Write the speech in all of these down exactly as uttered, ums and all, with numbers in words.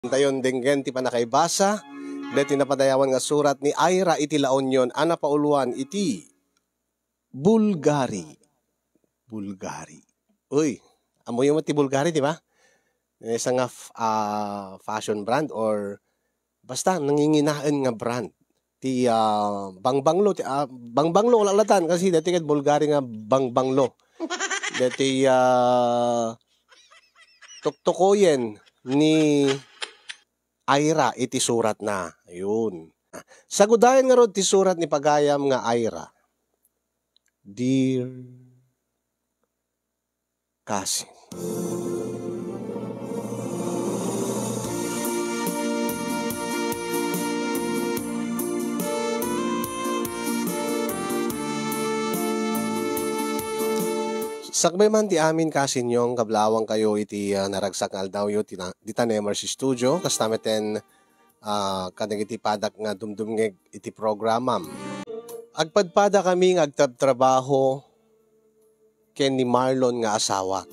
Tayon denggen ti pannakaibasa deti napadayawan nga surat ni Ira iti La Union a napauluan iti Bulgari. Bulgari. Uy, ammoyo met ti Bulgari, di ba? Maysa nga f-, ah, fashion brand or basta nanginginaen nga brand. Ti, ah, bangbanglo, ti, ah, bangbanglo, wala latan, kasi dati ket Bulgari nga bangbanglo. Dati, ah, tuktukoyen ni Ira iti suratna. Ayun. Sagudayen ngarud ti surat ni pagayam nga Ira. Dear Kasin. Sakbay man ti amin, Kasin, nga kablaawankayo iti, ah, naragsak nga aldawyo, ti na-, dita Nemers Studio, kasta met ten, ah, kadagiti padak nga dumdumngeg iti programam. Agpadpadakami nga agtrabtrabaho ken ni Marlon nga asawak.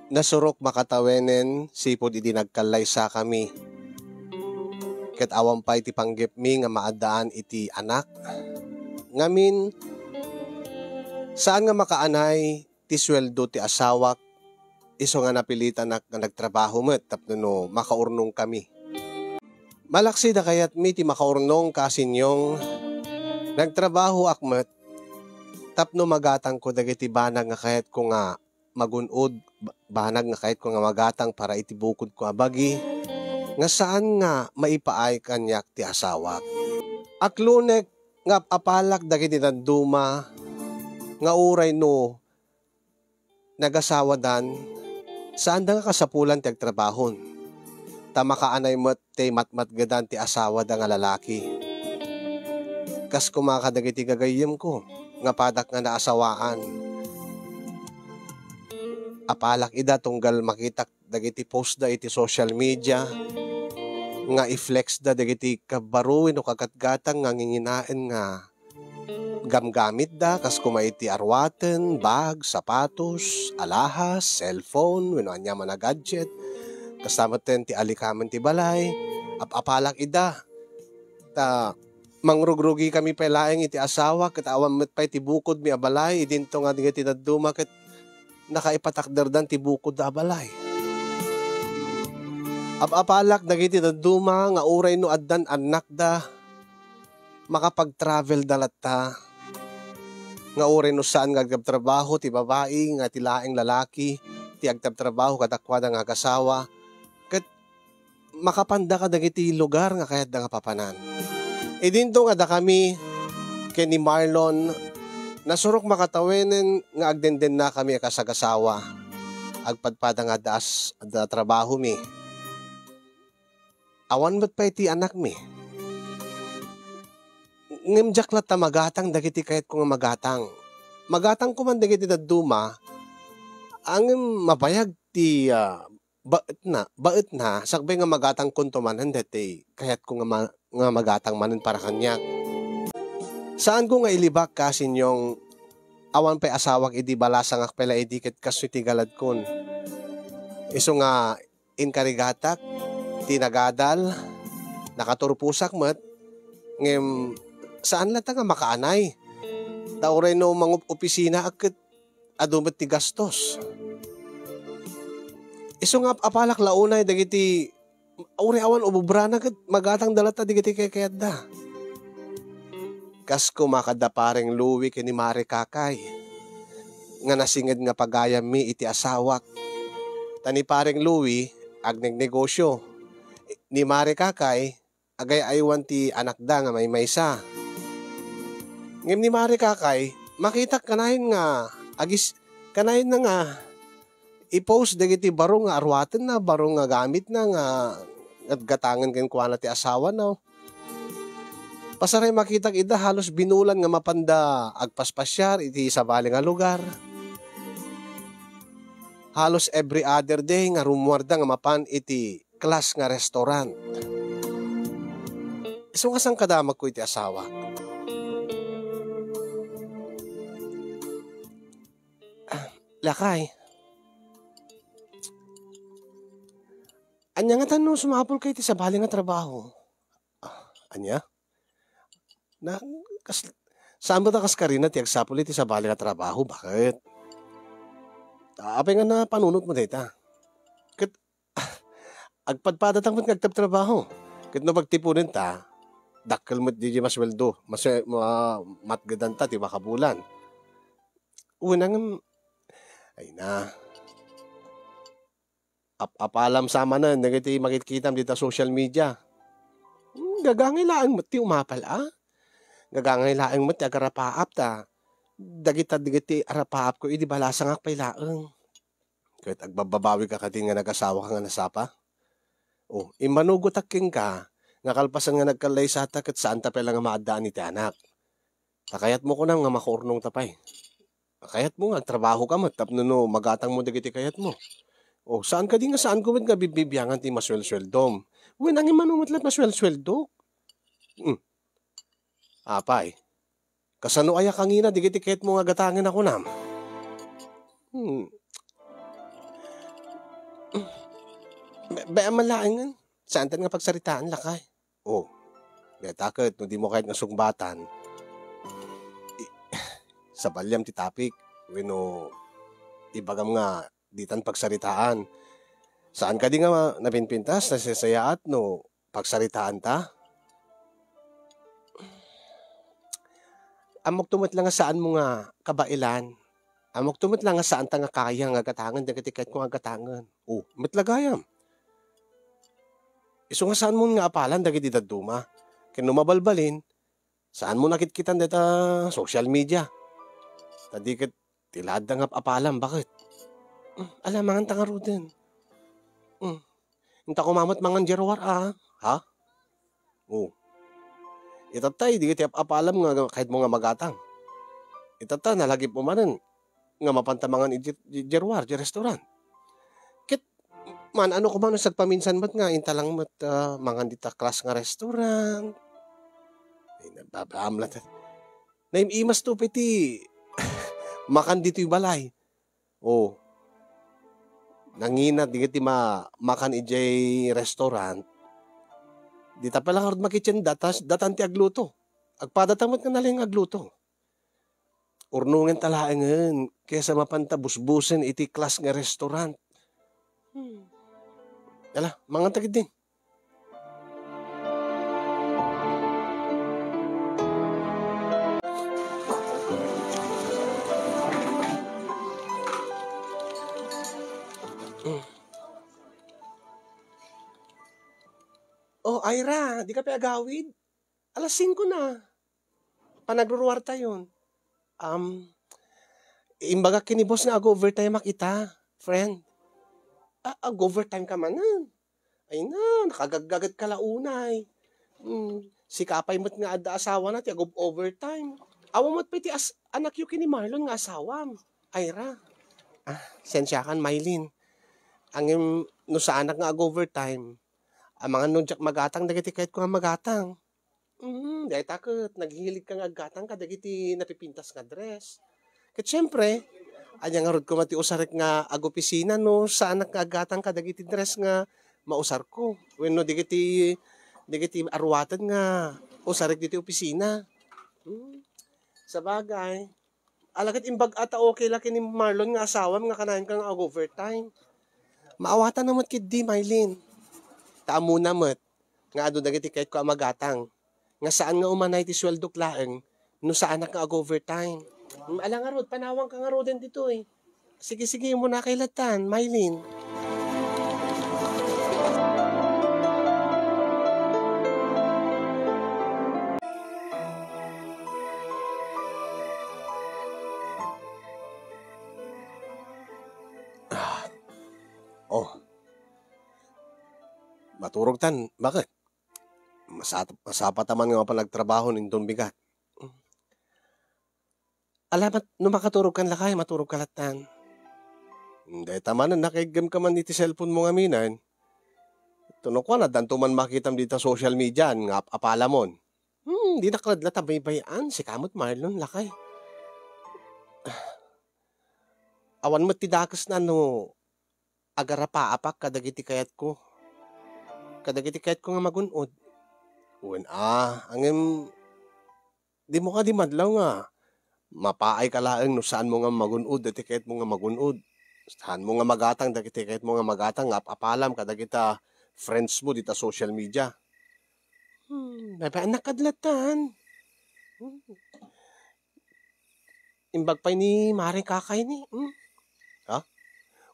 Nasurok makatawenen sipud idi nagkallaysakami. Ket awan pay ti panggepmi nga maaddaan iti anak. Ngamin, saan nga makaanay ti sueldo ti asawak, isu nga napilitanak nga nagtrabaho met tapno no makaurnongkami. Malaksi da kayatmi ti makaurnong, Kasin, nagtrabahoak met tapno magatangko dagiti banag nga kayatko nga magun-od, ba-, banag nga kayatko nga magatang para iti bukodko a bagi, nga saan nga maipaay kaniak ti asawak. Aklonek nga ap-apalak dagiti dadduma nga uray no nagasawadan, saanda nga kasapulan ti agtrabahon, ta makaanay met ti matmatgedan ti asawada nga lalaki. Kas koma kadagiti gagayyemko nga padak nga naasawaan. Apalak ida tunggal makitak dagiti post da iti social media nga i-flex da dagiti kabaro wenno kagatgatang nga nginginaen nga gamgamitda, kas koma iti aruaten, bag, sapatos, alahas, cellphone, wenno aniaman a gadget. Kasta met ti alikamen ti balay, ap-apalak ida. Ta mangrugrugikami pay laeng iti asawa, ket awan met pay ti bukodmi a balay, idinto nga dagiti dadduma ket nakaipatakderdan ti bukodda a balay. Ap-apalak dagiti dadduma nga uray no addan annakda, makapagtravelda latta, nga uray no saan nga agtrabtrabaho ti babai nga ti laeng lalaki ti agtrabtrabaho kadakuada nga agasawa, ket makapanda kadagiti lugar nga kayatda nga papanan. Idinto nga dakami ken ni Marlon, nasurok makatawenen nga agdendennakami a kasagasawa. Agpadpada nga adda as-, adda trabahomi. Awan met pay ti anakmi. Ngem diak latta magatang dagiti kayatko nga magatang. Magatangko man dagiti dadduma, ngem mabayag ti, ah, baetna, baetna, sakbay nga magatangkonto manen daytoy kayatko nga ma-, nga magatang manen para kaniak. Saanko nga ilibak, Kasin, awan pay asawak idi balasangak pay la idi ket kastoy ti galadkon. Isu nga inkarigatak ti nagadal, nakaturposak met, ngem saan latta nga makaanay. Ta uray no mangup-opisinaak ket adu met ti gastos. Isu nga ap-apalak la unay dagiti uray awan ububrana ket magatangda latta dagiti kaykayatda. Kas koma kadda Pareng Louie ken ni Mare Kakay, nga nasinged nga pagayammi iti asawak. Ta ni Pareng Louie, agnegnegosyo. Ni Mare Kakay, agay-aywan ti anakda nga maymaysa. Ngem ni Mare Kakay, makitak kanayon nga agis-, kanayon na nga i-post dagiti baro nga aruatenna, baro nga gamitna nga gatgatangen kenkuana ti asawana. Pasaray makitak ida, halos binulan nga mapanda agpaspasiar iti sabali nga lugar. Halos every other day nga rummuarda nga mapan iti class nga restaurant. Isu nga sangkadamagko iti asawak. Ah, lakay. Ania ngata no sumapulka iti sabali nga trabaho? Ah, ania? Na, kas-, saan met a kaskarina ti agsapul iti sabali nga trabaho? Bakit? Ah, apay nga napanunotmo dayta? Ket, agpadpadata met nga agtabtrabaho. Ket no pagtiponenta, dakkel met diay masueldo, mas-, ma-, matgedanta ti makabulan. Wen, ngem, ay na. Ap-apalam sa manen dagiti makitkitam dita social media. Hmm, gagangay laeng met ti umapal, a? Gagangay laeng met ti agarapaap ta dagita, dagiti arapaapko idi balasangak pay laeng. Ket agbababawika kadi nga nagasawaka nga nasapa? O, immanugotak kenka nga kalpasan nga nagkallaysata ket saanta pay la nga maaddaan iti anak. Ta kayatmo kunam nga makaurnongta pay. Kayatmo nga agtrabahoka met tapno no magatangmo dagiti kayatmo. O, saan kadi nga saanko met nga bibbibiangan ti masuelsueldom? Wen, ngem mano met la masuelsueldok? Hmm. Apay, kasano aya kangina dagiti kayatmo nga gatangen a kunam? Hmm. Be-, be-, malaengen. Saantan nga pagsaritaan, lakay. O, dayta ket no dimo kayat nga sungbatan, i-, sabaliam ti topic, wenno ibagam nga ditan pagsaritaan. Saan kadi nga napinpintas, naseseyaat no pagsaritaanta? Ammokto met la nga saanmo nga kabaelan. Ammokto met la nga saanta nga kaya nga gatangen dagiti kayatko nga gatangen. O, met la gayam. Isu nga saanmo nga apalan dagiti dadduma. Ken no mabalbalin, saanmo nakitkitan dayta social media. Ta di ket ti la adda nga ap-apalam, baket? Hmm, ala, manganta ngaruden. Hmm. Inta koma met mangan Gerwar, a? Ha? O. Itatta, di ket ti ap-apalam nga kayatmo nga magatang. Itatta, nalagipmo manen nga mapanta mangan iti, iti Gerwar, iti restaurant. Ket man-ano koma no sagpaminsan met nga inta lang met, ah, mangan dita klas nga restaurant. Ay, nababamlat. Naim-imas to pay ti makan ditoy balay. O. Nangina, di ket ti ma-, makan idiay restaurant. Dita pay la ngarud makitchen, data, datan ti agluto. Agpadata met nga nalaing agluto. Urnongenta laengen kaysa mapanta busbusen iti klas nga restaurant. Hmm. Ala, manganta ketdi. Oh, Ira, dika pay agawid? Alas singko na. Panagruruartayon. Um, imbagak ken ni boss nga ag-overtime ak ita, friend. Ah, ag-overtime ka manen? Ay na, nakagaggaget ka la unay. Hmm, sika pay met nga adda asawana ti ag-overtime. Awan met pay ti as-, anakyo ken ni Marlon nga asawam, Ira. Ah, sensiakan, Mylene. Ngem no saanak nga ag-overtime, amangan no diak magatang dagiti kayatko nga magatang. Mm, dayta ket naghihilig ka nga aggatang kadagiti napipintas nga dress. Ket siempre, ania ngarud koma ti usarek nga agopisina no saanak nga aggatang kadagiti dress nga mausarko wenno dagiti, dagiti aruaten nga usarek ditoy opisina. Hmm, sabagay. Ala ket imbag-a ta okay la ken ni Marlon nga asawam nga kanayon ka nga ag-overtime. Maawatanna met ketdi, Mylene. Ta ammona met nga adu dagiti kayatko a magatang nga saan nga umanay ti sueldok laeng no saanak nga ag-overtime. Hmm, ala ngarud, panawanka ngaruden ditoy. Sige, sige, umuna kay latan, Mylene. Ah. Oh. Maturogtan, baket? Masat-, masapata man nga mapan agtrabaho inton bigat. Ala, mat-, no makaturogkan lakay, maturogka lattan. Dayta manen, nakaiggemka man iti cellphone mo ngamin. Ito no kuan, addanto man makitam dita social media nga ap-apalamon. Hmm, di nakladla ta baybay-an, sika met Marlon, lakay. Awan met ti dakesna no agarapaapak kadagiti kayatko. kadagiti kayatko nga magun-od. Wen a, ngem dimo kadi madlaw nga mapaayka laeng no saanmo nga magun-od dagiti kayatmo nga magun-od. Saanmo nga magatang dagiti kayatmo nga magatang nga ap-apalam kadagita friends mo dita social media. Hmm, nabaannak kad latan. Hmm. Imbag pay ni Mare Kakay ni, hmm? Ha?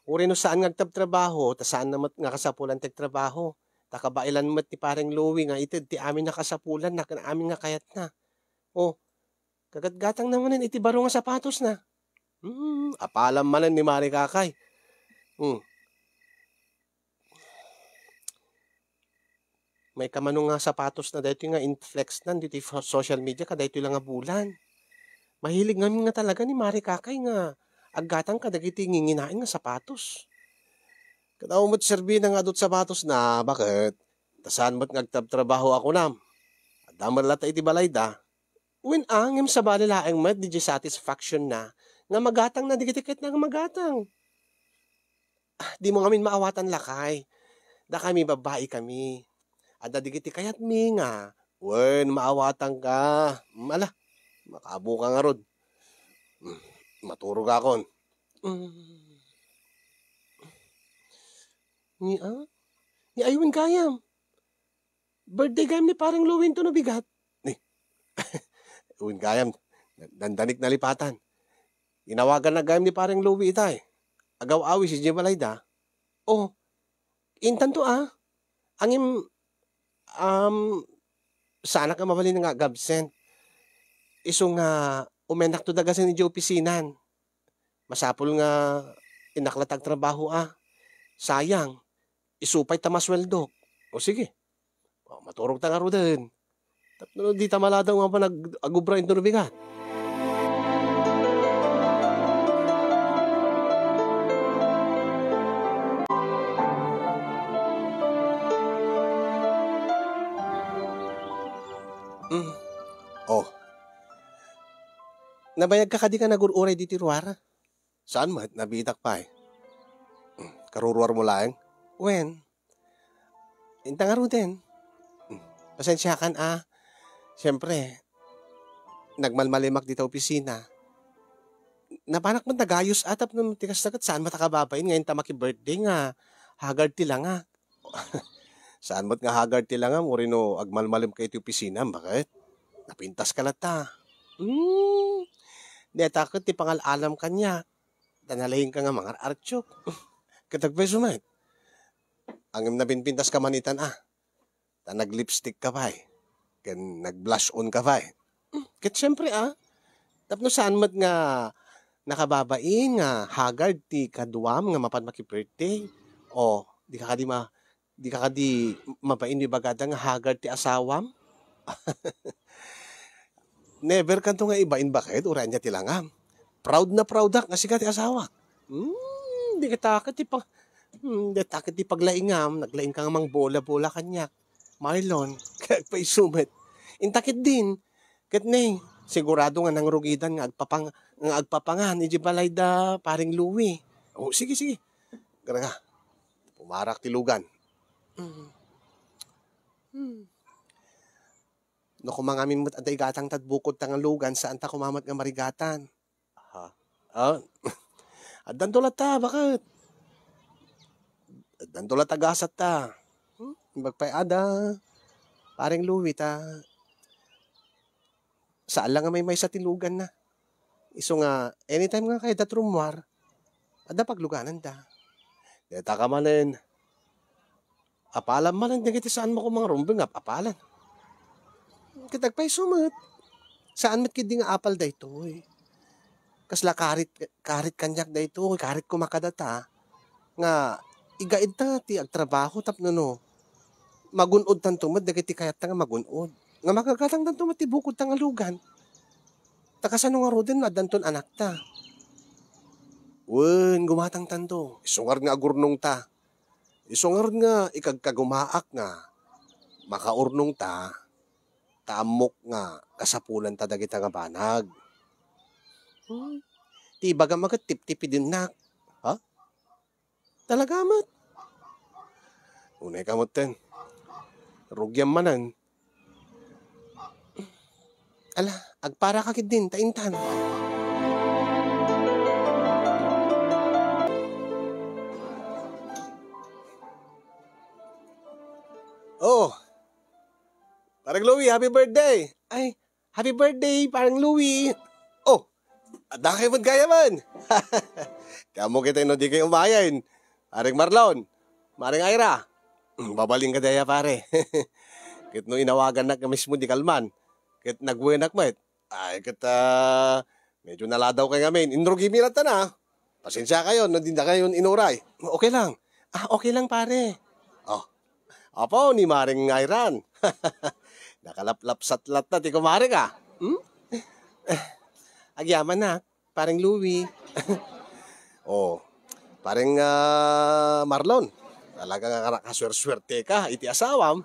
Uray no saan nga agtabtrabaho, ta saan na met nga kasapulan ti agtrabaho. Ta kabaelan met ni Pareng Louie nga ited ti amin a kasapulanna ken amin nga kayatna. O, kagatgatang na manen iti baro nga sapatosna. Hmm, apalam manen ni Mare Kakay. Hmm. May kamano nga sapatosna daytoy nga inflexnan ditoy fo-, social media kadaytoy la nga bulan. Mahilig ngamin nga talaga ni Mare Kakay nga aggatang kadagiti nginginaen nga sapatos. Ket awan met serbina nga adu ti sapatosna, baket? Ta saan met nga agtabtrabaho a kunam. Adda met latta iti balayda. Wen a, ngem sabali laeng met diay satisfactionna nga magatangna dagiti kayatna nga magatang. Ah, dimo ngamin maawatan, lakay. Dakami babbai kami. Adda dagiti kayatmi nga, wen, maawatanka. Mm, ala, makabuka ngarud. Mm, maturogakon. Mm. Ni, ah? Ni, ay, wen gayam. Birthday gayam ni Pareng Louie inton no bigat. Ni, wen gayam, dandanik nalipatan. Inawagannak gayam ni Pareng Louie itay. Agaw-awis idiay balayda. O, intanto a. Ngem, um, saanak a mabalin nga ag-absent. Isu nga, umennakto da gasen idiay opisinan. Masapul nga innak latta agtrabaho a. Sayang, isu pay ta masueldok. O sige, o, maturogta ngaruden. Tapno dita maladaw nga mapan ag-, agubra inton no bigat. Mm. O. Nabayagka kadi nga nagur-uray ditoy ruar? Saan met, nabiitak pay. Karuruarmo laeng? Wen, inta ngaruden. Pasensiakan a. Siempre, nagmalmalimak dita opisina. Napanak met nagayos a tapno ti kasta ket saan met a kababain nga inta maki-birthday nga haggard ti langa. Saan met nga haggard ti langam, uray no agmalmalimka iti opisinam, baket? Napintaska latta. Hmm, dayta ket ti pangal-alam kaniak, ta nalaingka nga mangar-artiok. Ket agpayso met. Ngem napinpintaska manitan a. Ta nag-lipstick ka pay. Ken nag-blush on ka pay. Hmm, ket siempre a. Tapno saan met nga nakababain nga haggard ti kaduam nga mapan maki-birthday. O, di ka kadi ma-, di ka kadi mabain no ibagada nga haggard ti asawam? Never kanto nga ibain baket, uray ania ti langam. Proud na proudak nga sika ti asawak. Hmm, di ka ta ket ti pag-, hmm, di ta ket ti paglaingam, naglaingka nga mangbola-bola kaniak. Marlon, kay agpayso met. Inta ketdin, ket ne, sigurado nga nangrugidan nga agpapang-, nga agpapangan idiay balay da Pareng Louie. O, sige, sige. Garaga, pumarak ti lugan. Mm. Hmm. No kumangamin met adda igatang tad bukod ta nga lugan, saan ta koma met nga marigatan. Ha? Ah? Addanto latta, baket? Addanto latta gasat ta. Hmm? Imbag pay ada, Pareng Louie, ta saan la nga maymaysa ti luganna. Isu nga, anytime nga kayat da rummuar, adda paglugananda. Deta ka manen, apalan manen dagiti saan mo kumang rumbeng nga apalan. Ket agpayso met, saan met ketdi nga apal daytoy. Kasla karit, karit kaniak daytoy, karit koma kadata, nga igaedta ti agtrabaho tapno no, magun-odtanto met dagiti kayatta nga magun-od. Nga magagatangtanto met ti bukodta nga lugan. Ta kasano ngaruden no addanton anakta? Wen, gumatangtanto. Isu ngarud nga agurnongta. Isu ngarud nga ikagkagumaak nga makaurnongta, ta ammok nga kasapulanta dagita nga banag. Hmm. Ti ibagam a ket tiptipidennak. Ha? Talaga met? Unay ka metten. Rugiam manen. Ala, agparaka ketdin, ta intan. Oh, Pareng Louie, happy birthday! Ay, happy birthday, Pareng Louie! Oh, adda kayo met gayamen! Ti ammok ita no di kayo umayen. Pareng Marlon, Mareng Ira, mm, babaling ka daya, pare. Ket no inawagannak nga mismo di kalman, ket nagwenak met. Ay, ket, ah, medyo naladaw kay ngamin. Inrugimi latta na. Pasensia kayo no di na kayo inuray. Okay lang. Ah, okay lang, pare. Oh. Apo ni Maring Iran. Nakalaplapsat latta ti kumare ka. Hmm? Agyaman na, Pareng Louie. Oh, Pareng, ah, Marlon. Talaga nga nakaswersuerte ka iti asawam.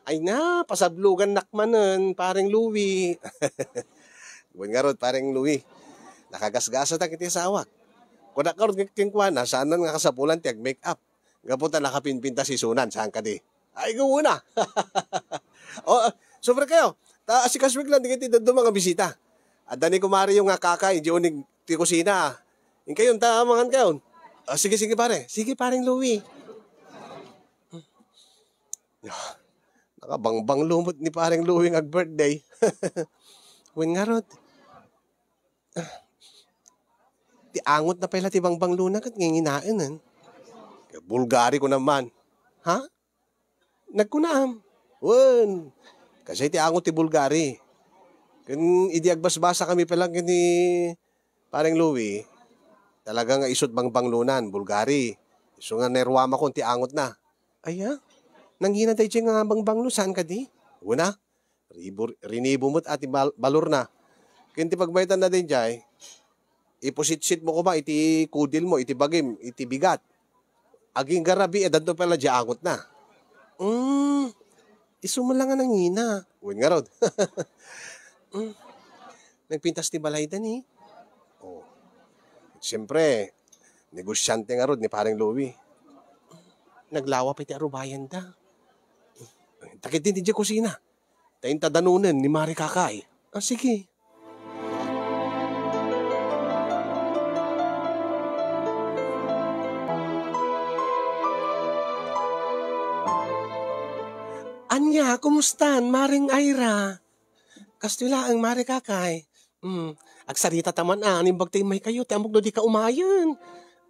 Ay na, pasablogannak manen, Pareng Louie. Wen ngarud, Pareng Louie. Nakagasgasatak iti asawak. Kunak ngarud kenkuana, saanen nga kasapulan ti ag-make up. Gapu ta nakapinpintas isunan, saan kadi? Ay, gawuna. Oh, super kayo. Ta, asikasuek lang, digiti dadduma nga bisita. Adda ni kumare yo nga kakay, di unig ti kusina. Inkayon, ta, mangan kayon. Ah, sige, sige, pare. Sige, Pareng Louie. Ah, nakabangbanglo met ni Pareng Louie nga birthday. Wen ngarud. Ti angot na pay la ti bangbanglona ket nginginaen, eh. Bulgari ko naman. Ha? Nagkunaam. Wen, kasi ti angot ti Bulgari. Ken idi agbasbasa kami pay lang ken ni Pareng Louie, talaga nga isut bangbanglonan, Bulgari. Isu nga naruamakon ti angot na. Aya? Nanghina daydiay nga bangbanglo, saan kadi? Una, ribur-, rinibo met a ti bal-, balorna. Ken ti pagbaytanna daydiay, ipusit-sit mo koma iti kudil mo, iti bagim, iti bigat. Agingga rabii, addanto pay la diay angotna. Mm, isu met la nga nanghina. Wen ngarud. Mm, nagpintas ti balayda ni. Oh. Siyempre, negosiante ngarud ni Pareng Louie. Naglawa pay ti arubayanda. Takit din ti kusina. Ta inta danonen ni Mari Kakay. Ah, sige. Ania, kumustan, Maring Ira? Kastoy laeng, Mari Kakay. Hmm, agsarita ta man, ah, naimbag ta immay kayo, ti ammok no di ka umayen.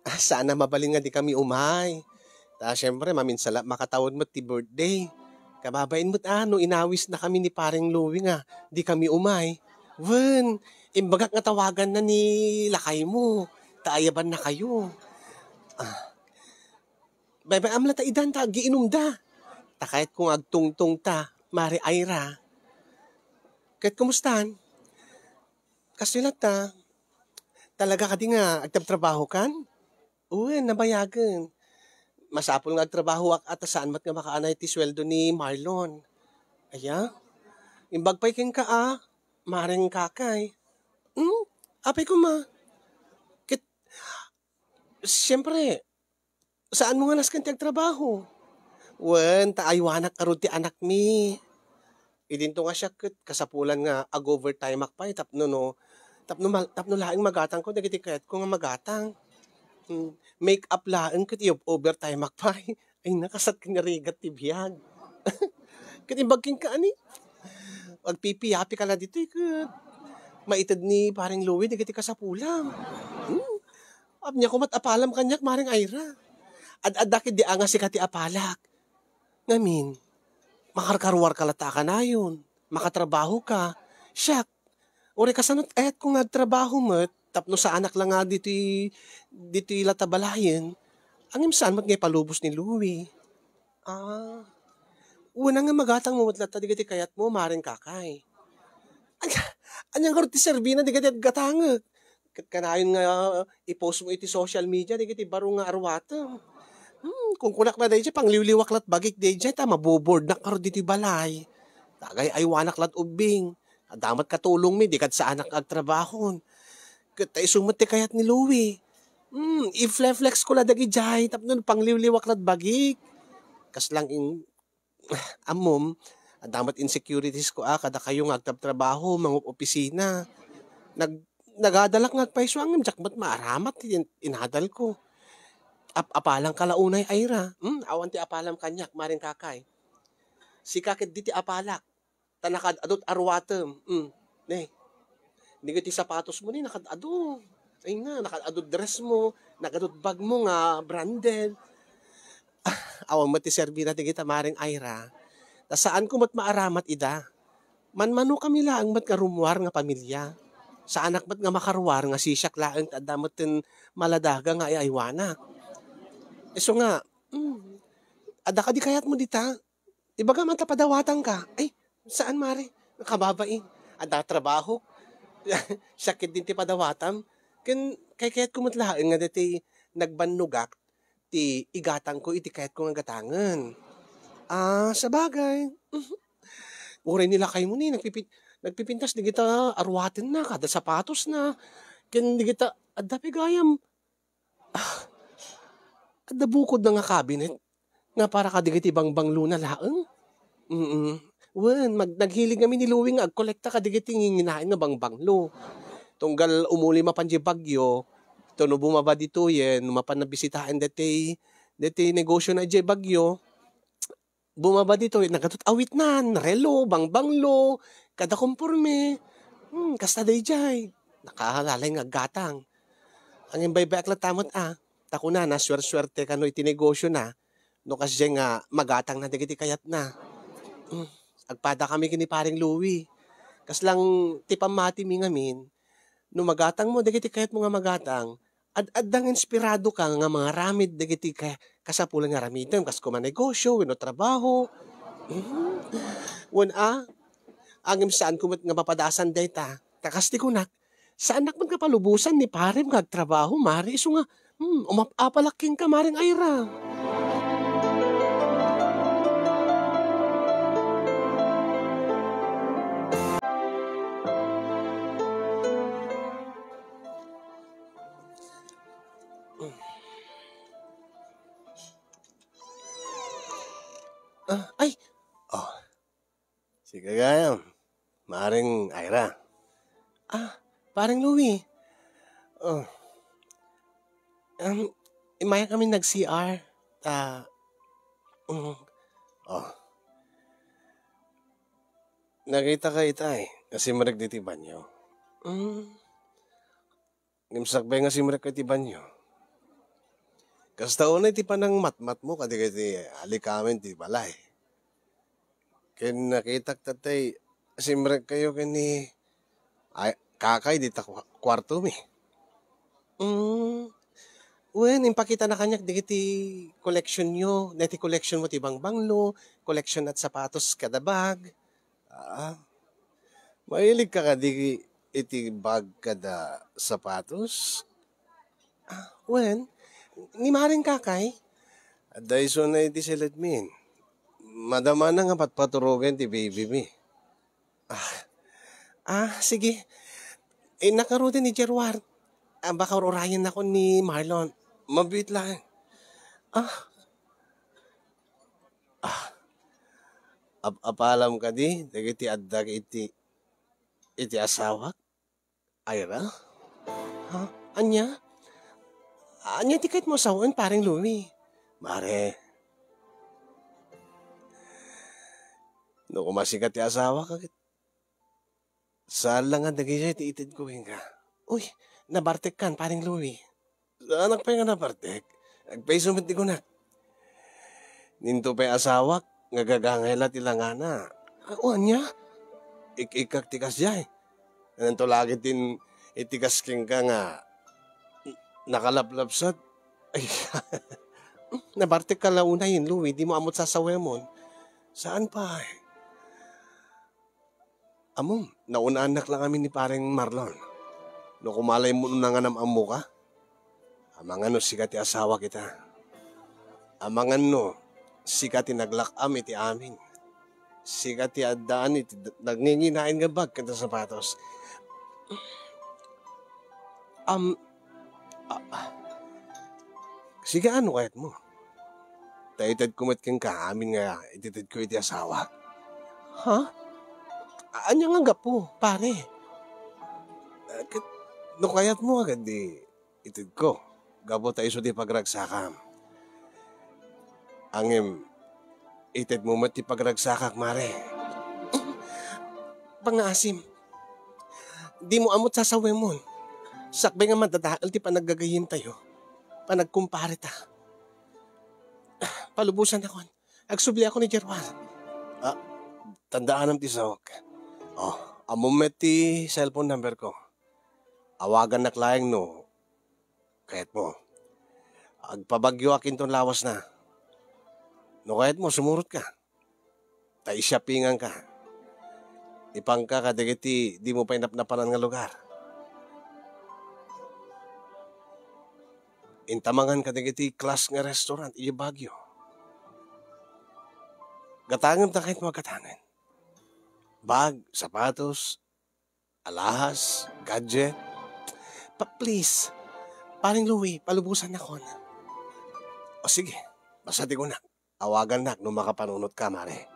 Ah, saan a mabalin nga di kami umay. Ta, siyempre, maminsan la makatawen met ti birthday. Kababain met, ah, no inawisna kami ni Pareng Louie nga di kami umay. Wen, imbagak nga tawaganna ni lakay mo. Ta ayabanna kayo. Ah, Bay-bay-am la ta idan ta agiinumda. Ta kayatko nga agtungtong ta, Mari Ira. Ket kumustan? Kastoy latta. Talaga kadi nga agtrabtrabahokan? Wen, nabayagen. Masapul nga agtrabahoak a ta saan met nga makaanay ti sueldo ni Marlon. Aya? Imbag pay kenka a, Maring Kakay. Hmm? Apay koma? Ket, siyempre, Saanmo nga nasken ti agtrabaho? Wen, ta aywanak ngarud ti anakmi. Idinto nga siak ket kasapulan nga ag-overtimeak pay tapno no, tapno ma-, tapno laeng magatangko dagiti kayatko nga magatang. Hmm, make up laeng ket i-overtimeak pay. Ay, nakasat ken narigat ti biag. Ket imbag kenka ani, agpipiapika la ditoy ket maited ni Pareng Louie dagiti kasapulam. Hmm. Apnya koma met apalam kaniak, Maring Ira. Ad-adda ketdi a nga sika ti apalak. Ngamin, makarkaruarka latta a kanayon, makatrabahoka. Siak, uray kasano ayatko nga agtrabaho met tapno saanak la nga ditoy, ditoy latta balayen. Ngem saan met nga ipalubos ni Louie. Ah. Wen, nga magatangmo met latta dagiti kayatmo, Maring Kakay. Ania, ania ngarud ti serbina dagiti aggatangek? Ket kanayon nga i-post mo iti social media dagiti baro nga aruatem. Hmm, kunkunak la daydiay, pangliwliwak lat bagik daydiay, ta maboboardnak ngarud ditoy balay. Dagay aywanak lat ubbing. Adda met katulongmi, di kad saanak agtrabahon. Ket ta isu met ti kayat ni Louie. Hmm, i-fle-flex ko la dagidiay, tapno pangliwliwak lat bagik. Kas lang in-, Ammom, adda met insecurities ko a kadakayo nga agtrabtrabaho, mangup-opisina. Nag-, nagadalak nga agpayso ngem diak met maaramat ti in-, inadal ko. Ap-, apalanka la unay, Ira. Hmm, awan ti apalam kaniak, Maring Kakay. Sika ketdi ti apalak. Ta nakaad-adot a ruatem. Hmm, ne. Dagiti sapatos mo ni nakaad-ado. Ay nga, nakaad-adot dress mo, nakaad-adot bag mo nga branded. Awan met ti serbina dagita, Maring Ira. Ta saan ko met maaramat ida. Manmanokami laeng met nga rummuar nga pamilia. Saanak met nga makaruar nga sisiak laeng ta adda met ten maladaga nga ay-aywanak. Isu nga, hmm, adda kadi kayatmo dita? Ibagam ta padawatanka. Ay, saan, Mare? Nakababain. Adda trabaho. Siak ketdin ti padawatam. Ken kaykayatko met laeng nga daytoy nagbannogak ti igatangko iti kayatko nga gatangen. Ah, sabagay. Uray ni lakaymo ni nagpipin-, nagpipintas dagita a ruatenna, kada sapatosna. Ken dagita, adda pay gayam. Ah, adda bukodna nga cabinet nga para kadagiti bangbanglona laeng. Mm. Wen, mag-, naghilig ngamin ni Louie nga agkolekta kadagiti nginginaen nga bangbanglo. Tunggal umuli mapan diay Baguio, to no bumaba ditoyen, no mapan nabisitaen deti, deti negosio na diay Baguio, bumaba ditoy, nagadu't awitnan, relo, bangbanglo, kada komporme. Hmm, kasta daydiay. Nakalalay nga aggatang. Ang imbaybayak latta met, ah, ta kunana, suersuerte kano iti negosio na, no kasdiay nga magatangna dagiti kayatna. Hmm, agpadakami ken ni Paring Louie. Kasla ti pammatimi ngamin, no magatangmo dagiti kayatmo nga magatang, ad-adda nga inspiradoka nga mangaramid dagiti ka-, kasapulan nga aramitem, kas koma negosio wenno trabaho. Mhm. Wen a, ngem saanko met nga mapadasan dayta. Ta kas ti kunak, saanak met nga palubosan ni parem nga agtrabaho, Mare, isu nga, hmm, umap-apalak kenka, Maring Ira. Ah, ay! Oh. Sika gayam, Maring Ira. Ah, Paring Louie. Oh. Um, immay kami nag-C R. Ta, mm, oh. Nakitaka itay, nga simrek diti banio. Mm. Ngem sakbay nga simrekka iti banio, kasta unay ti panangmatmatmo kadagiti alikamen ti balay. Ken nakitak tatay, simrekkayo ken ni, ay, kakay dita kua-, kuartomi. Mm, wen, impakitana kaniak dagiti collectionyo, dagiti collectionmo ti bangbanglo, collection at sapatos kada bag. Ah, mahiligka kadi iti bag kada sapatos? Ah, wen, ni Maring Kakay? Adda isuna iti siledmin. Madamana nga patpaturogen ti baby mi. Ah, ah, sige. Innak ngaruden ni Gerward. Ah, baka ur-urayennakon ni Marlon. Mabiit laeng. Ah, Ah, ap-apalam kadi dagiti adda iti, iti asawak, Ira? Ha? Ania? Ania ti kayatmo a sawen, Paring Louie? Mare, no kumasika ti asawak, ket saan la nga dagidiay ti itedko kenka. Uy, nabartekkan, Paring Louie. Saanak pay nga nabartek. Agpayso met ti kunak. Ninto pay asawak, nga gagangay la ti langana. Ah, o, ania? Ik-ikkak ti kasdiay. Nanto lagi tin itigas kenka nga nakalaplapsat. Ay, nabartekka la unay, Louie, dimo ammo't sasawemon. Saan pay? Ammom, naunaannak la ngamin ni Pareng Marlon. No kumalaymo no nanganam-ammoka, amangan no sika ti asawak ita. Amangan no sika ti naglak-am iti amin. Sika ti addaan iti d-, nanginginaen nga bag ken sapatos. Am-, a-, a-, sika, ano kayatmo? ta itedko met kenka amin nga ititedko iti asawak. Ha? A-, ania nga gapu, pare? Ah, ket no kayatmo, agad di itedko, gapu ta isu ti pagragsakam. Ngem, itedmo met ti pagragsakak, mare. Pangaasim, dimo ammot sasawemon. Sakbay nga madadael ti panaggagayyemtayo, panagkumpareta. Palubosannakon. Agsubli ako ni Gerwal. Ah, tandaanam ti saok. Oh, ammom met ti cellphone number ko. Awagannak laeng no kayatmo. Agpabagyoak inton lawasna. No kayatmo, sumurotka. Ta i-shoppinganka. Ipanka kadagiti dimo pay napnapanan nga lugar. Intamangan kadagiti class nga restaurant idiay Baguio. Gatangem ta kayatmo a gatangen. Bag, sapatos, alahas, gadget. Pa-, please, Paring Louie, palubosannakon. O sige, basta ti kunak, awagannak no makapanunotka, mare.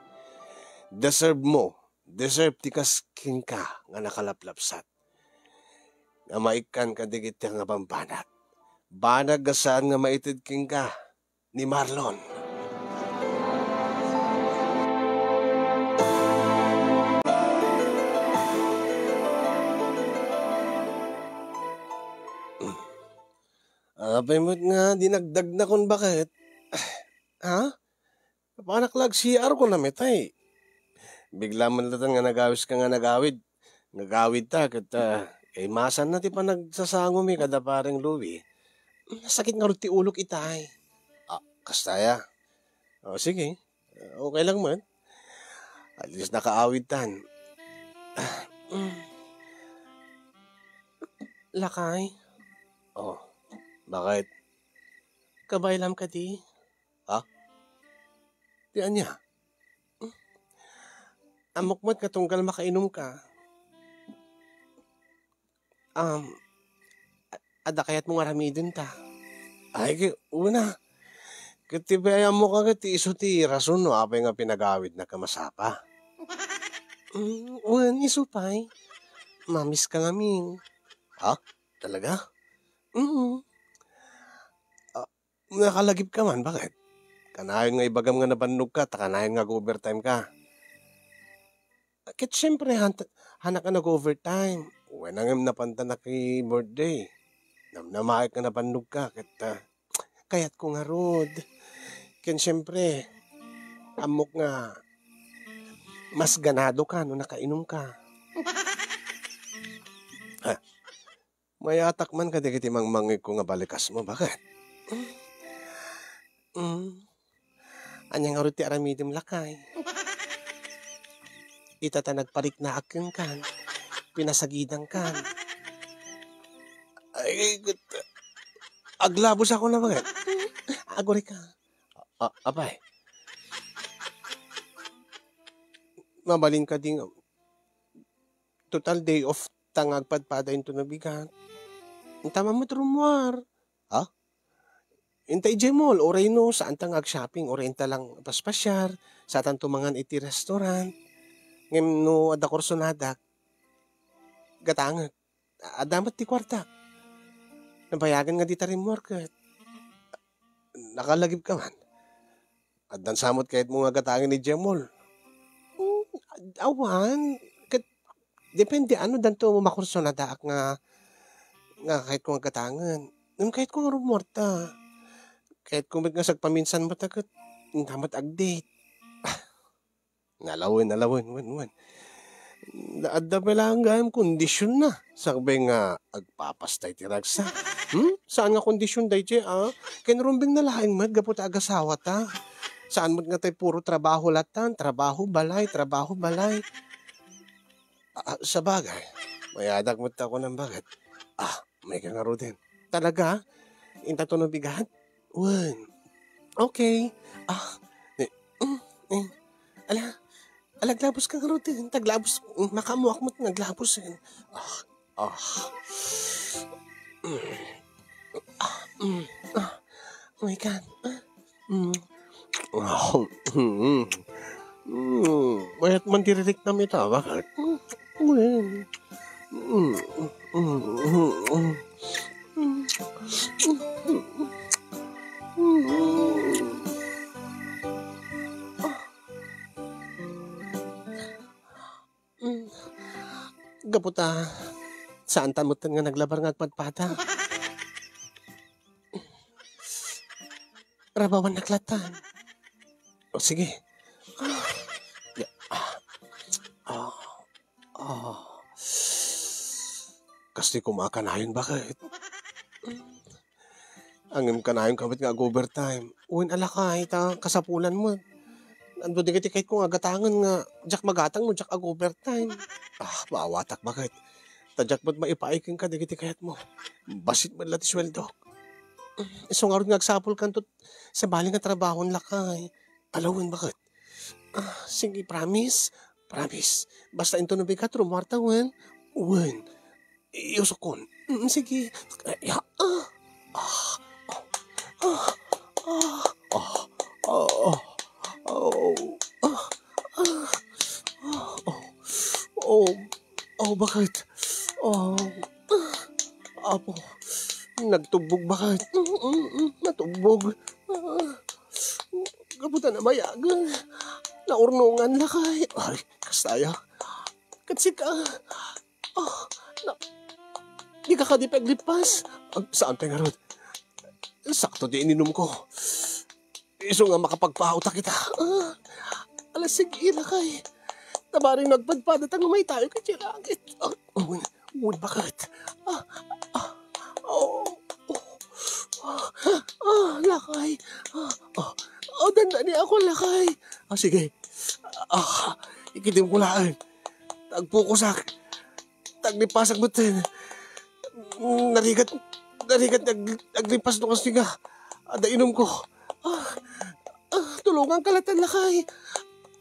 Deserve mo, deserve ti kas kenka nga nakalaplapsat. Nga maikkan kadagiti nga bambanag. Banag nga saan nga maited kenka ni Marlon. Apay met nga dinagdagnakon, baket? Ha? Panak la ag-C R ko, namitay. Bigla man latan nga nagawiska nga nagawid. Nagawid ta, ket, ah, eh, masanna ti panagsasangomi kada Pareng Louie. Nasakit ngarud ti ulok itay. Ah, kasta aya? O, sige. Okay lang man. At least nakaawid tan. Ah, mm. Lakay. Oh, bakit? Kabaylam kadi? Ha? Ti ania? Ammok met nga tunggal makainumka. Um, a-, adda kayatmo nga aramidenta? Ay, ki-, una. Ket ti bayammo ka ket ti isu ti rason no apay nga pinagawidnak a masapa. Mm, wen, isu pay. Mamiss ka ngamin. Ha? Talaga? Mm. Ah, nakalagip ka man, bakit? Kanayon nga ibagam nga nabannogka, ta kanayon nga ag-overtime ka. Ket siempre, han-, hanak nga nag-overtime. Wen, ngem napantanak ti birthday. Namnamaek nga nabannogka, ket, ah, kayatko ngarud. Ken siempre, ammok nga mas ganado ka no nakainum ka. Ah, mayatak man kadagiti mangmangngegko nga balikasmo, bakit? Mm. Ania ngarud ti aramidem, lakay? Ita ta nagpariknaak kenkan, pinasagidangkan. Ay, ket, aglabos ako na, bakit? Agurayka. A-, apay? Mabalin kadi nga, total day off ta nga agpadpada inton nabigat. Inta man met rummuar. Ha? Inta idiay mall, uray no, saan ta nga ag-shopping, uray inta lang paspasiar, saan tanto mangan iti restaurant. Ngem no adda kursonadak, gatangek. Adda met ti kuartak. Nabayagen nga dita rimmuar ket nakalagip ka man. Addan sa met kayatmo nga gatangen idiay mall? Mm, awan. Ket depende, no addanto makursunadaak nga, nga kayatko nga gatangen. Ngem kayatko nga rummuarta. Kayatko met nga sagpaminsan met a ket inta met ag-date. Nalawen, nalawen, wen, wen. Adda pay laeng gayam kondisionna. Sakbay nga agpapasta iti ragsak. Hmm? Saan nga kondision daydiay, a? Ken rumbeng na laeng met gapu ta agasawata. Saan met nga tay puro trabaho latan, trabaho, balay, trabaho, balay. Ah, sabagay, mayadak met ta kunam, bakit? Ah, maika ngaruden. Talaga? Inta to nabigat? Wen. Okay. Ah, eh, mm, eh. Ala, ala, aglabos ka ngaruden. Taglabos, mm, makaammoak met nga aglabos, eh. Ah, ah. Mm. Ah, mm, ah. Oh my God. Ah, mm. Mm, mayat man ti ririknam ita, bakit? Mm, wen. Mm, mm, mm, mm. Mm. Gapu ta, saanta metten nga naglabar nga agpadpada. Rabawannak latan. O, sige. Ya. Ah. Ah. Ah. Kastoy koma a kanayon, bakit? Ngem kanayon ka met nga ag-overtime. Wen a lakay, ta kasapulan met. Adu dagiti kayatko nga gatangen nga diak magatang no diak ag-overtime. Ah, maawatak, bakit? Ta diak met maipaay kenka dagiti kayatmo. Bassit met la ti sueldok. Isu ngarud nga agsapulkanto, sabali nga trabahon, lakay. Alawen, bakit? Ah, sige, promise. Promise. Basta inton no bigat, rumuarta, wen. Wen. Iyusukon. Mm, sige. Ya, ah. Ah. Ah. Ah. Ah. Ah. Oh. Ah. Ah. Ah. Oh. Oh. Oh, bakit? Oh. Ah. Apo. Nagtubbog, bakit? Mm, mm, mm. Natubbog. Ah. Gapu ta nabayagan. Naurnongan, lakay. Ay, kastaya. Ket sika, ah, na, dika kadi paglippas? Ah, saan pay ngarud? Sakto ti ininumko. Isu nga makapagpaaw ta kita. Ah, ala, sige, lakay. Ta bareng no agpadpada ta nga umaytayo idiay langit. Ah, oh, wen, bakit? Ah, ah, oh, oh, ah, ah, lakay. Ah, oh, oh, dandaniakon, lakay. Ah, sige. Ah, ikitimko laeng. Agpukosak. Taglippasak metten. Narigat, narigat, nag-, naglippas no kastoy nga adda inumko. Ah, ah, tulonganka latan, lakay.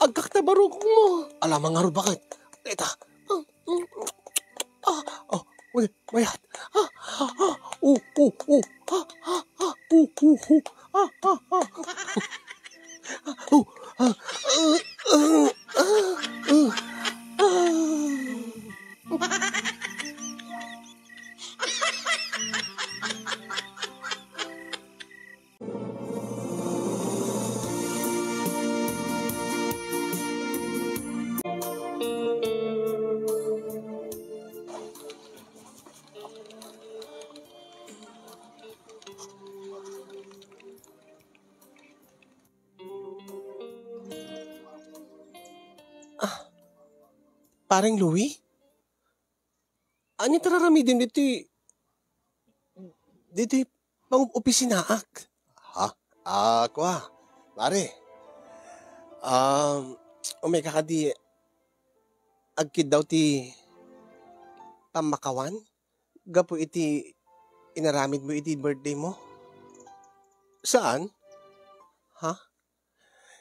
Agkakta barukongmo. Ala, mangarud, bakit? Ita. Ah, mm, ah, oh, uy, mayat. Ah, ah, ah, oh, oh, oh. Ah, ah, ah, oh, oh, oh. Ah, ah, ah. Oh, ah, ah, ah, ah, ah. Ah, Pareng Louie? Ania ti ar-aramidem ditoy, ditoy pang-opisinaak? Ha? Ah, kua, pare. Um, umay ka kadi agkiddaw ti pammakawan gapu iti inaramidmo iti birthday mo? Saan? Ha?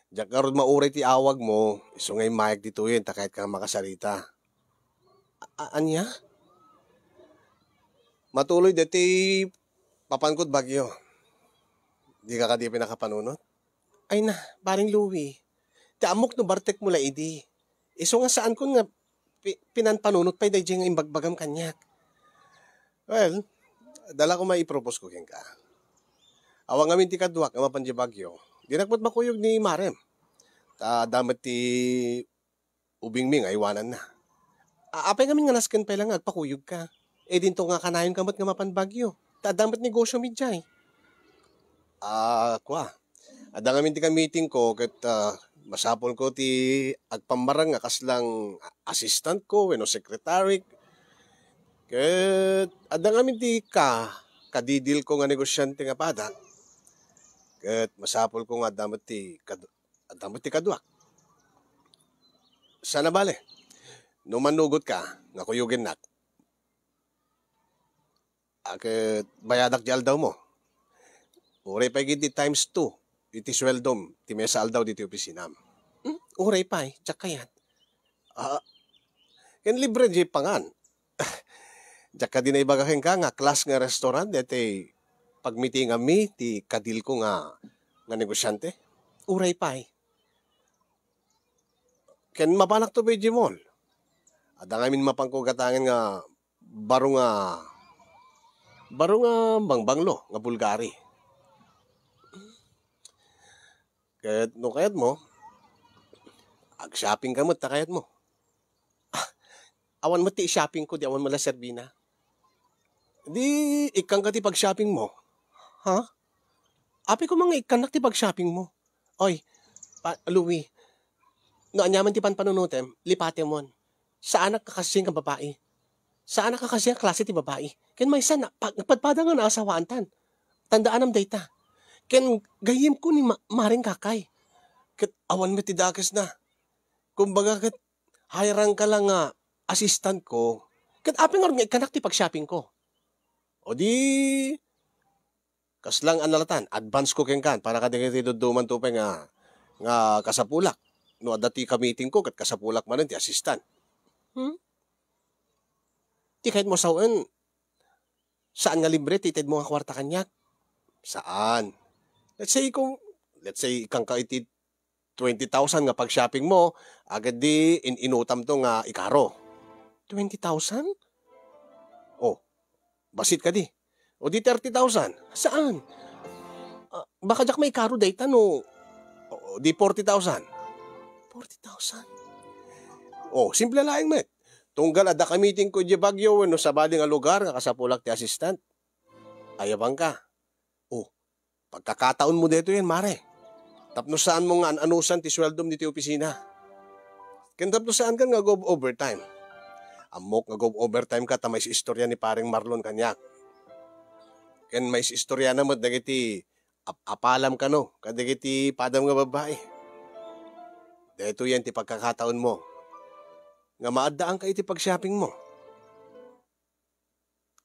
Diak ngarud mauray ti awagmo, isu nga immayag ditoyen ta kayatka nga makasarita. A-, ania? Matuloy daytoy papankod Baguio. Dika kadi pay nakapanunot? Ay na, Pareng Louie. Ti ammok no bartekmo la idi. Isu nga saankon nga pi-, pinanpanunot pay daydiay nga imbagbagam kaniak. Well, adda la koma ipropose ko kenka. Awan ngamin ti kaduak nga mapan idiay Baguio. Dinak met makuyog ni Marem. Ta adda met ti ubingmi nga aywananna. A-, apay ngamin nga nasken pay la nga agpakuyogka? E dinto nga kanayonka met nga mapan Baguio. Ta adda met negosyomi idiay. Ah, kua. Adda ngamin ti ka-meeting ko ket, ah, masapulko ti agpammarang nga kaslang assistant ko wenno secretary. Ket adda ngamin ti ka-, kadidilko nga negosyante nga pada. Ket masapulko nga adda met ti kad-, adda met ti kaduak. Sana bale, no mannugotka nga kuyogennak, a, ket bayadak ti aldawmo. Uray pay gid ti times two iti sueldom ti maysa aldaw ditoy opisinam. Hmm? Uray pay, diak kayat. Ah, ken libre diay pangan. Diak kadi naibaga kenka nga class nga restaurant daytoy pagmitinganmi ti kadilko nga, nga negosyante? uray pay. Ken mapanakto pay idiay mall. Adda ngamin mapanko gatangen nga baro nga, baro nga bangbanglo nga Bulgari. Ket no kayatmo, ag-shopping ka met ta kayatmo. Ah, awan met ti shoppingko, di awan met la serbina. Di, ikkanka ti pag-shoppingmo. Ha? Apay koma nga ikkannak ti pag-shoppingmo. Oy, pa-, Louie, no aniaman ti panpanunotem, lipatemon. Saanak kakasien nga babai. Saanak kakasien nga klase ti babai. Ken maysa, na-, pa-, nagpadpada nga naasawaantan. Tandaanam dayta. Ken gayyemko ni Ma-, Maring Kakay. Ket awan met ti dakesna. Kumbaga, ket hayrangka la nga assistantko. Ket apay ngarud nga ikkanak ti pag-shoppingko? O di, kasla nga nalatan, advance ko kenka para kadagiti daddumangto pay nga, nga kasapulak. No adda ti ka-meetingko, ket kasapulak manen ti assistant. Hmm? Ti kayatmo sawen, saan nga libre ti itedmo nga kuarta kaniak? Saan. Let's say, kung, let's say, ikkanka iti twenty thousand nga pag-shoppingmo, agdi in-inutamto nga ikaro. Twenty thousand? Oh, bassit kadi. O di thirty thousand. Saan? Ah, baka diak maikaro dayta no, o di forty thousand. Forty thousand? Oh, simple laeng met. Tunggal adda ka-meetingko idiay Baguio wenno sabali nga lugar nga kasapulak ti assistant. Ayabanka. Oh, pagkakataonmo daytoyen, Mare. Tapno saanmo nga an-anusan ti sueldom ditoy opisina. Ken tapno saankan nga ag-overtime. Ammok nga ag-overtimeka ta maisistorya ni Pareng Marlon kaniak. Ken maisistorya na met dagiti ap-apalam kano kadagiti padam nga babbai. Daytoyen ti pagkakataonmo nga maaddaanka iti pag-shoppingmo.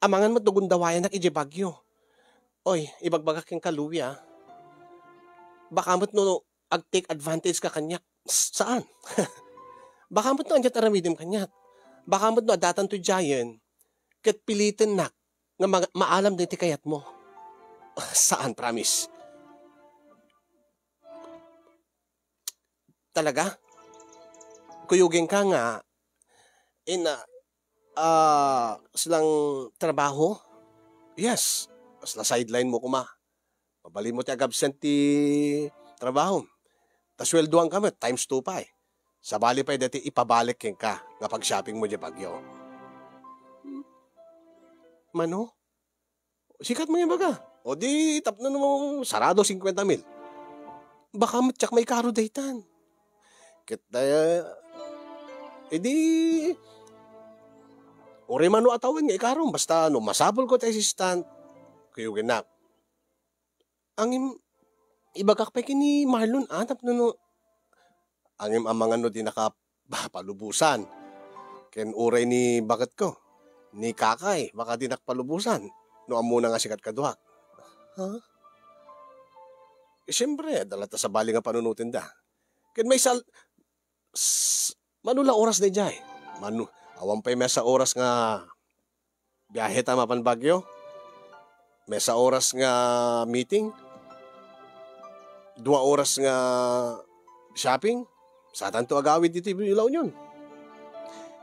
Amangan met no gundawayanak idiay Baguio. Oy, ibagbagak kenka, Louie, ah. Baka met no ag-take advantage ka kaniak. S-, saan? Baka met no ania't aramidem kaniak. Baka met no addatanto idiayen, ket pilitennak nga ma-, maalam daytoy kayatmo. Saan, promise. Talaga? Kuyogenka nga, in, ah, ah, silang trabaho? Yes. Kasla sideline mo koma. Mabalinmo ti ag-absent ti trabaho. Ta sueldoanka met, times two pay. Sabali pay daytoy ipabalik kenka nga pag-shoppingmo idiay Baguio. Mano? Sika met nga ibaga. O di, tapno no sarado, singkwenta mil. Baka met diak maikaro daytan. Ket, eh, idi, uray mano a tawen nga ikarom, basta no masapulko ti assistant, kuyogennak. Ngem, ibagak pay ken ni Marlon, ah, tapno no, ngem amangan no dinaka palubosan. Ken uray ni baketko, ni Kakay, baka dinak palubosan no ammona nga sika ti kaduak. Ha? Eh, siempre, adda latta sabali nga panunotenda. Ken maysa, s-, mano la oras daydiay? Mano, awan pay maysa oras nga biahe ta mapan Baguio. Maysa oras nga meeting. Dua oras nga shopping. Satanto agawid ditoy La Union.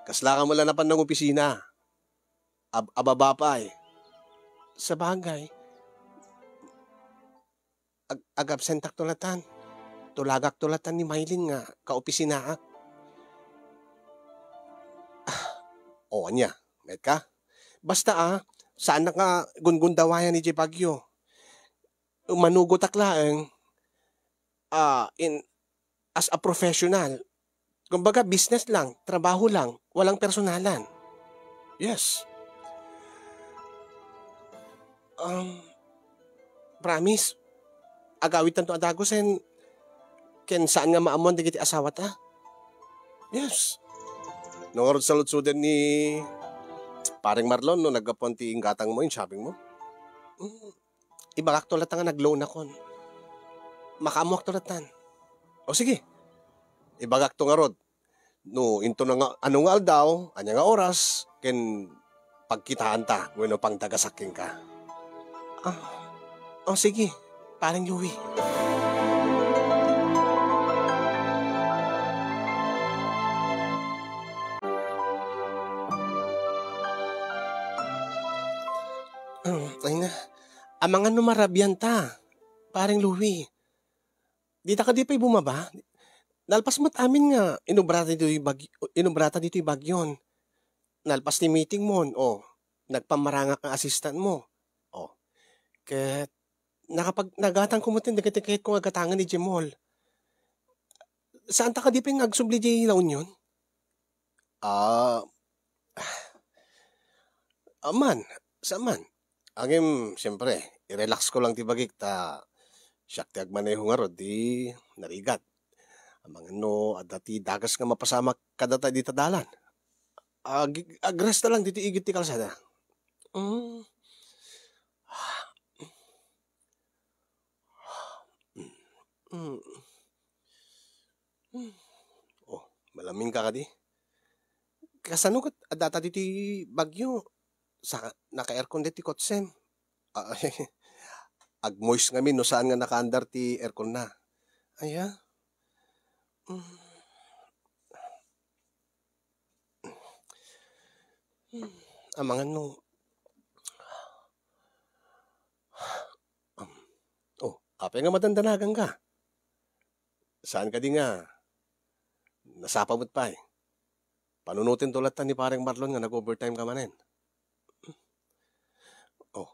Kasla ka met la napan nangopisina. Ab-, ababa pay. Sabagay, ag-, ag-absentakto latan. Tulagakto latan ni Mylene nga kaopisinaak. Ah, o, ania, met ka? Basta, ah, saannak nga gungundawayan idiay Baguio. Manugotak laeng, ah, in, as a professional. Kumbaga, business lang, trabaho lang, walang personalan. Yes. Um, promise, agawidtanto a dagusen, ken saan nga maammoan dagiti asawata. Yes. No ngarud saludsodem ni Pareng Marlon no naggapuan ti inggatangmo in shoppingmo. Mm, ibagakto latta nga nag-loanakon. Makaammoakto lattan. O sige, ibagakto ngarud. No, into na nga, ano nga aldaw, ania nga oras, ken pagkitaanta, wenno pangdagasak kenka. Ah, o sige, Pareng Louie. Ay na, amangan no marabian ta, pareng Louie. Dita kadi pay bumaba? Nalpas met amin nga inubrata ditoy bag-, inubrata ditoy bagyon. Nalpas ti meeting mon, o, nagpammarangak nga assistant mo. O, ket nakapag-, nagatang ko met dagiti kayat ko nga gatangen idiay mall. Saan ta kadi pay nga agsubli diay La Union? Ah, ah, man, saan man. Ngem, siyempre, i-relax ko lang ti bagik ta siak ti agmaneho ngarud, di narigat. Amangan no adda ti dakes nga mapasamak kadata dita dalan. Ag-, agresta lang ditoy igid ti kalsada. Mm. Mm. Hmm. Oh, malamminka kadi? Kasano ket addata ditoy bagyo? Sa, naka-aircon ditoy kotsem. Ah, ag-moist ngamin no saan nga naka-under ti aircon na. Aya? Hmm. Hmm. Amangan no. Oh, apay nga madandanaganka? Saan kadi nga nasapa met pay? Panunoten to latta ni Pareng Marlon nga nag-overtime ka manen. Oh.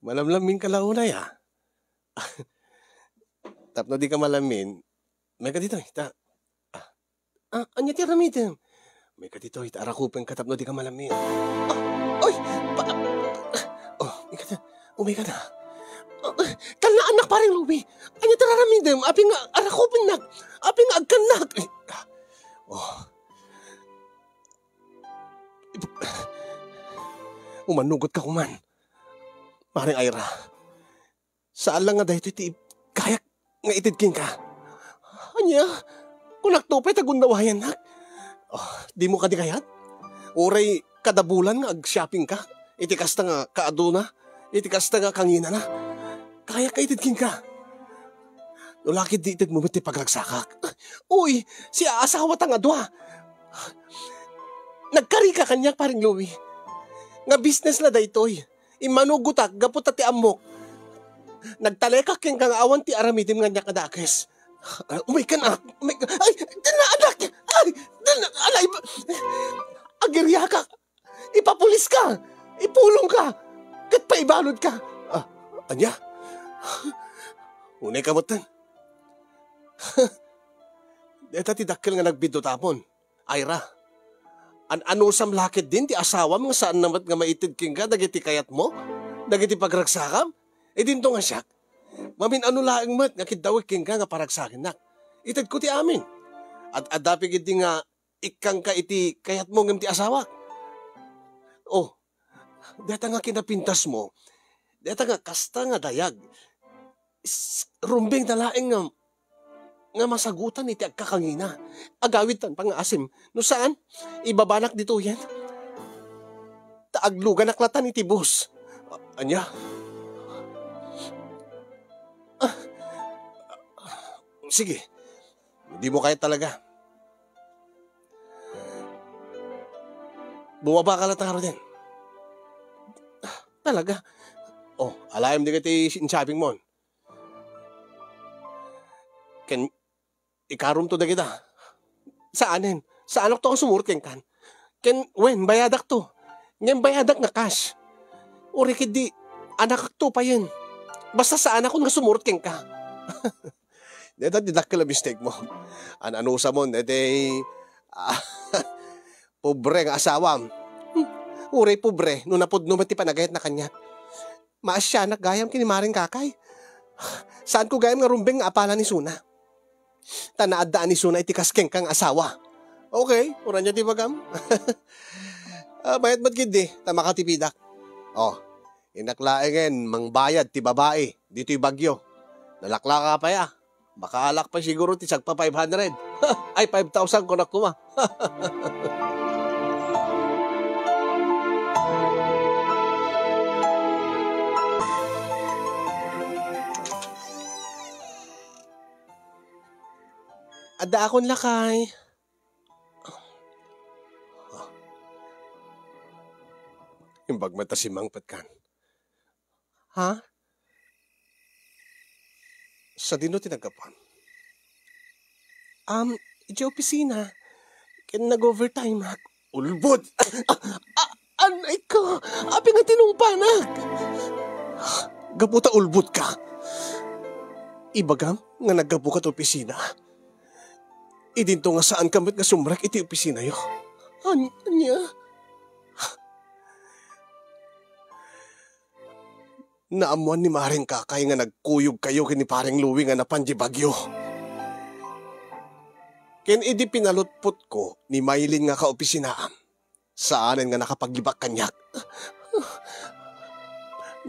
Malamlamminka la unay, ah. Tapno di ka malammin, may ka ditoy, ta-, ah, Ah, ania ti aramidem? Umay ka ditoy, ta arakupenka tapno di ka malammin. Ah, oy! Pa-, oh, umay ka na. Umay ka na. Ah, talnaannak, pareng Louie. Ania ti aramidem? Apay nga arakupennak. Apay nga agkannak. Ay, ah, oh. Umanugot ka kuman. Pareng Ira. Saan lang nga daytoy ti kayak nga ited kenka. Ania? Kunakto pay ta gundawayonnak. Oh, dimo kadi kayat? Uray kada bulan nga ag-shopping ka, iti kasta nga kaaduna, iti kasta nga kanginana. Kayak nga ited kenka. No la ket di itedmo met ti pagragsakak. Uy, siasawata nga dua. Nagkarika kaniak, pareng Louie. Nga business la daytoy. Immanugotak gapu ta ti ammok. Nagtalekak kenka nga awan ti aramidem nga aniak a dakes. Ah, umay ka na. Umay ka. Ay, dina, anak! Ay, dina, alay, agiriaka. Ipapulis ka. Ipulong ka. Ket paibalud ka. Ah, ania? Unay ka met. Deta ti dakkel nga nagbiddutapon. Ira, an-anusam la ketdin ti asawam nga saanna met nga maited kenka dagiti kayatmo, dagiti pagragsakam? Idinto nga siak, mamin-ano laeng met nga kiddawek kenka nga paragsakennak. Itedko ti amin. Ad-adda pay ketdi nga ikkanka iti kayatmo ngem ti asawak. Oh, deta nga kinapintasmo, deta nga kasta nga dayag, s-, rumbeng na laeng nga, nga masagutan iti agkakangina. Agawidtan pay nga asim. No saan, ibabanak ditoyen. Ta agluganak latan iti bus. A-, ania? Ah, sige. Dimo kayat talaga. Bumaba ka latta ngaruden. Talaga? Oh, alaem dagiti in-shopping mon. Ken ikarumto dagita. Saanen. Saanakto nga sumurot kenkan. Ken, wen, bayadakto. Ngem bayadak nga cash. Uray ketdi, anakakto payen. Basta saanakon nga sumurot kenka. Deta ti dakkel a mistake mo. An-anusam mon, deti, ah, pobre nga asawam. Hmm, uray pobre, no napudno met ti panagayatna kaniak. Maasianak gayam ken ni Maren Kakay. Saanko gayam nga rumbeng nga apala ni Suna. Ta naaddaan ni Suna iti kas kenka nga asawa. Okay, uray ania ti ibagam. Ah, bayat met ketdi, ta makatipidak. Oh, innak laengen mangbayad ti babai ditoy Baguio. Nalaklaka pay a. Makaalak pay siguro ti sagpa five hundred. Ay, five thousand kunak koma. Addaakon lakay. Naimbag met a simmangpet kan. Ha? Sadino ti naggapuan? Um, idiay opisina. Ken nag-overtime ak. Ulbod! Ah, ah, anay ko! Apay nga tinungpanak? Gapu ta ulbod ka. Ibagam nga naggapu ka ta opisina. Idinto nga saan ka met nga sumrek iti opisinayo. An-, ania? Naammoan ni Maring Kakay nga nagkuyog kayo ken ni Paring Louie nga napan di bagyo. Ken idi pinalutpotko ni Maylin nga kaopisinaam, saanen nga nakapaglibak kaniak.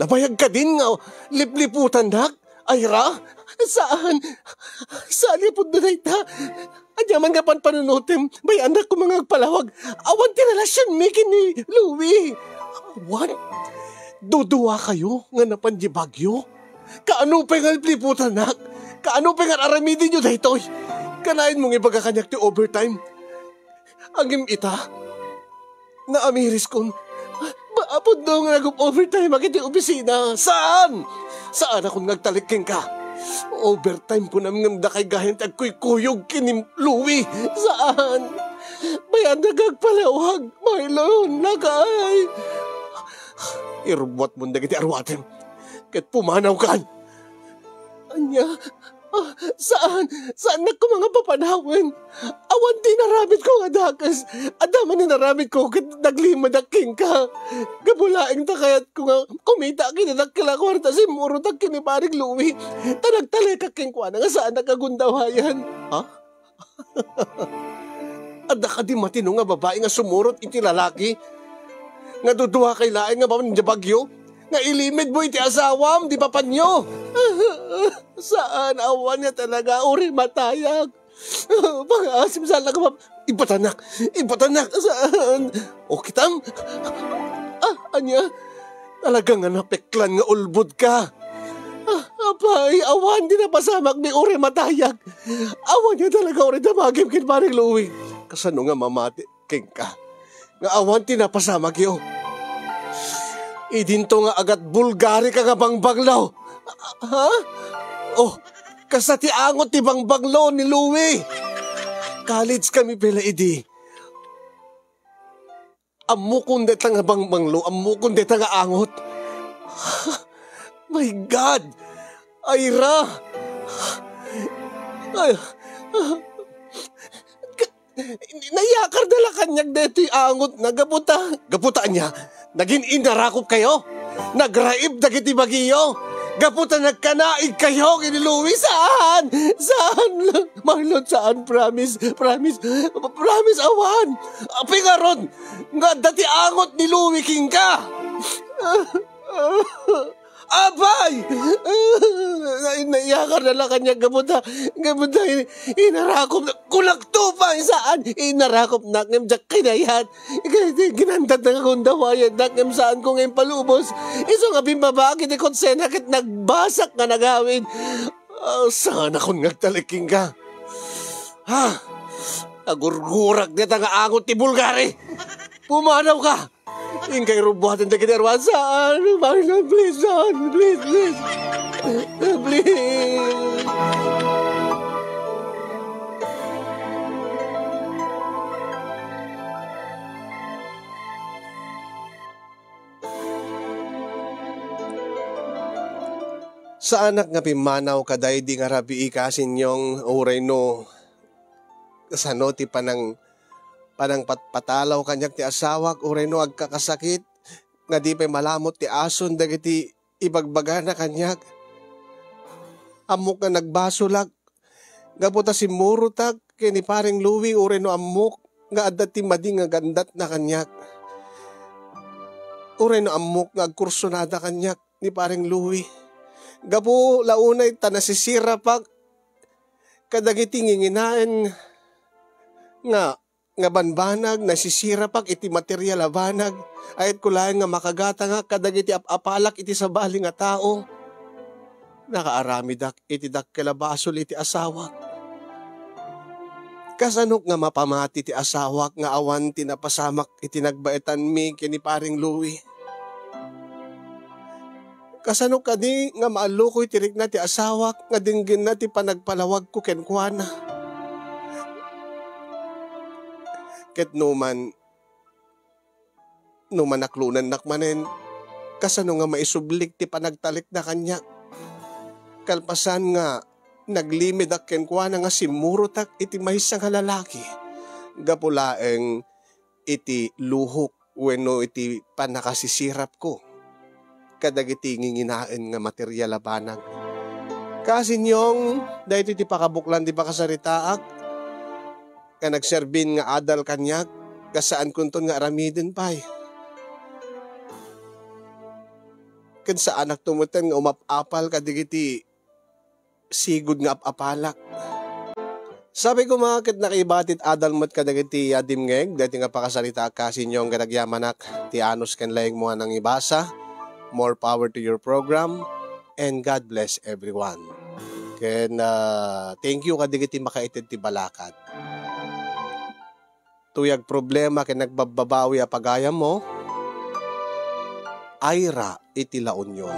Nabayag kadin nga lipliputannak, Ira? Saan? Saan nga pudno dayta? Ania man nga panpanunotem, bay-annak koma nga agpalawag. Awan ti relasionmi ken ni Louie. Awan. Dudua kayo nga napan di bagyo. Kaano pay nga lipliputannak? Kaano pay nga aramidenyo daytoy? Kanayon mo nga ibaga kaniak ti overtime. Ngem ita, naamiriskon. Ba, pudno nga nag-overtime ak iti opisina. Saan? Saanakon nga agtalek kenka. Overtime kunam ngem dakay gayen ti agkuykuyog ken ni Louie. Saan? Bay-annak nga agpalawag, Marlon, lakay. Irubbuatmon dagiti aruatem ket pumanawkan. Ania? Ah, saan? Saannak koma nga papanawen? Awan ti inaramidko nga dakes. Adda man inaramidko ket naglimedak kenka. Gapu laeng ta kayatko nga kumita iti dakkel a kuarta, simmurotak ken ni Paring Louie. Ta nagtalekak kenkuana nga saannak a gundawayan. Ha? Adda kadi matino nga babai nga sumurot iti lalaki? Nga dudua kay laeng nga mapan di bagyo? Nga ilimedmo iti asawam, di papanyo? Saan, awan nga talaga, uray matayak. Pangaasim, saan lang ka map-, ibatanak, ibatanak, saan? O kitam? Ah, ania? Talaga nga napeklan nga ulbod ka. Ah, apay, awan ti napasamak ni uray matayak. Awan nga talaga uray damagim ken Paring Louie. Kasano nga mamati kenka nga awan ti napasamakyo? Idinto nga agat bulgari ka nga bangbanglo. Ha? Oh, kasta ti angot ti bangbanglo ni Louie. College kami pay la idi. Ammokon dayta nga bangbanglo, ammokon dayta nga angot. My God! Ira! Ay, ka-, nayakarda la kaniak daytoy angotna, gapu ta, gapu ta ania, nagin-inarakop kayo? Nagraib dagiti bagiyo? Gapu ta nagkanaig kayo ken ni Louie? Saan? Saan? Marlon, saan? Promise, promise, promise, awan. Apay ngarud nga adda ti angot ni Louie kenka? Apay! Nay-, nayakarda la kaniak gapu ta, gapu ta in-, inarakopna. Kunakto pay, saan? Inarakopnak ngem diak kinayat. Ket ginandatna nga gundawayannak ngem saanko nga impalubos. Isu nga bimmabaak iti kutsena ket nagbasak nga nagawid. Ah, saanakon nga agtalek kenka? Ha? Agurgurak dayta nga angot ti bulgari. Pumanawka. Inkay rubbuaten dagiti aruan, saan? Marlon, please, son. Please, please. Please. Saanak nga pimmanaw kadaydi nga rabii, Kasinyong, uray no kasano ti panang-, panangpatpatalaw kaniak ti asawak, uray no agkakasakit, nga di pay malamut ti ason dagiti ibagbagana kaniak. Ammok nga nagbasolak, gapu ta simmurotak ken ni Paring Louie, uray no ammok nga adda ti madi nga gandatna kaniak. Uray no ammok nga agkursunada kaniak ni Paring Louie. Gapu la unay ta nasisirapak kadagiti nginginaen nga nga banbanag, nasisirapak iti material a banag, ayatko laeng nga makagatangak kadagiti ap-apalak iti sabali nga tao. Nakaaramidak iti dakkel a basol iti asawak. Kasanok nga mapamati ti asawak nga awan ti napasamak iti nagbaetanmi ken ni Paring Louie? Kasano kadi nga maallukoy ti rikna ti asawak nga denggenna ti panagpalawagko kenkuana? Ket numan, numan naklonennak manen, kasano nga maisublik ti panagtalekda kaniak? Kalpasan nga naglimidak kenkuana nga simmurotak iti maysa nga lalaki, gapu laeng iti luhok wenno iti pannakasisirapko kadagiti nginginaen nga material a banag. Kasinyong, daytoy ti pakabuklan ti pakasaritaak nga nagserbin nga adal kaniak, nga saankonton nga aramiden pay. Ken saanakto metten nga umap-apal kadagiti sigud nga ap-apalak. Sabi ko, mga ket, nakaibatit adal met kadagiti adimngeg, daytoy nga pakasaritaak kasinyong, ket agyamanak ti anus ken laengmo a nangibasa. More power to your program, and God bless everyone. Ken, ah, thank you kadagiti makaited ti balakad. Tuyag problema ken nagbabbabawi a pagayammo, ayra iti La Union.